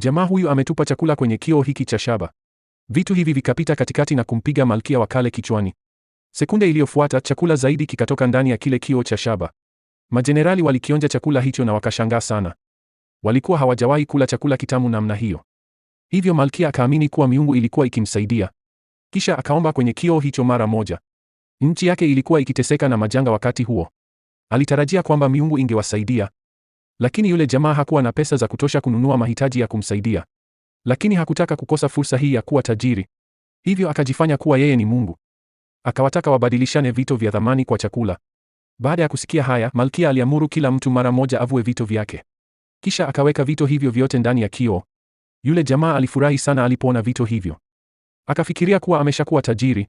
Jamaa huyu ametupa chakula kwenye kioo hiki cha shaba. Vitu hivi vikapita katikati na kumpiga malkia wa kale kichwani. Sekunde iliyofuata chakula zaidi kikatoka ndani ya kile kioo cha shaba. Majenerali walikionja chakula hicho na wakashangaa sana. Walikuwa hawajawahi kula chakula kitamu namna hiyo. Hivyo malkia akaamini kuwa miungu ilikuwa ikimsaidia. Kisha akaomba kwenye kioo hicho mara moja. Nchi yake ilikuwa ikiteseka na majanga wakati huo. Alitarajia kwamba miungu ingewasaidia. Lakini yule jamaa hakuwa na pesa za kutosha kununua mahitaji ya kumsaidia. Lakini hakutaka kukosa fursa hii ya kuwa tajiri. Hivyo akajifanya kuwa yeye ni Mungu. Akawataka wabadilishane vito vya thamani kwa chakula. Baada ya kusikia haya, malkia aliamuru kila mtu mara moja avue vito vyake. Kisha akaweka vito hivyo vyote ndani ya kioo. Yule jamaa alifurahi sana alipoona vito hivyo. Akafikiria kuwa ameshakuwa tajiri.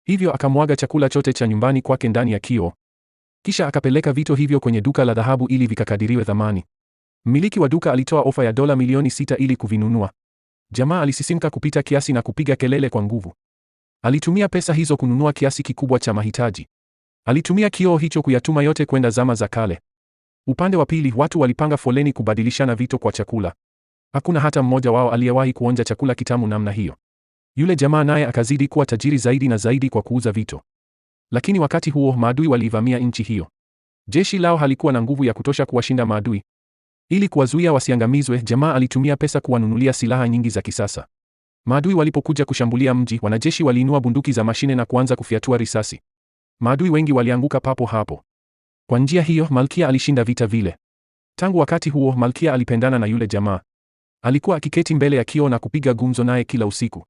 Hivyo akamwaga chakula chote cha nyumbani kwake ndani ya kioo. Kisha akapeleka vito hivyo kwenye duka la dhahabu ili vikakadiriwe thamani. Mmiliki wa duka alitoa ofa ya dola milioni 6 ili kuvinunua. Jamaa alisisimka kupita kiasi na kupiga kelele kwa nguvu. Alitumia pesa hizo kununua kiasi kikubwa cha mahitaji. Alitumia kioo hicho kuyatuma yote kwenda zama za kale. Upande wa pili, watu walipanga foleni kubadilishana vito kwa chakula. Hakuna hata mmoja wao aliyewahi kuonja chakula kitamu namna hiyo. Yule jamaa naye akazidi kuwa tajiri zaidi na zaidi kwa kuuza vito. Lakini wakati huo maadui waliivamia nchi hiyo. Jeshi lao halikuwa na nguvu ya kutosha kuwashinda maadui. Ili kuwazuia wasiangamizwe, jamaa alitumia pesa kuwanunulia silaha nyingi za kisasa. Maadui walipokuja kushambulia mji, wanajeshi waliinua bunduki za mashine na kuanza kufyatua risasi. Maadui wengi walianguka papo hapo. Kwa njia hiyo, Malkia alishinda vita vile. Tangu wakati huo, Malkia alipendana na yule jamaa. Alikuwa akiketi mbele ya kioo na kupiga gumzo naye kila usiku.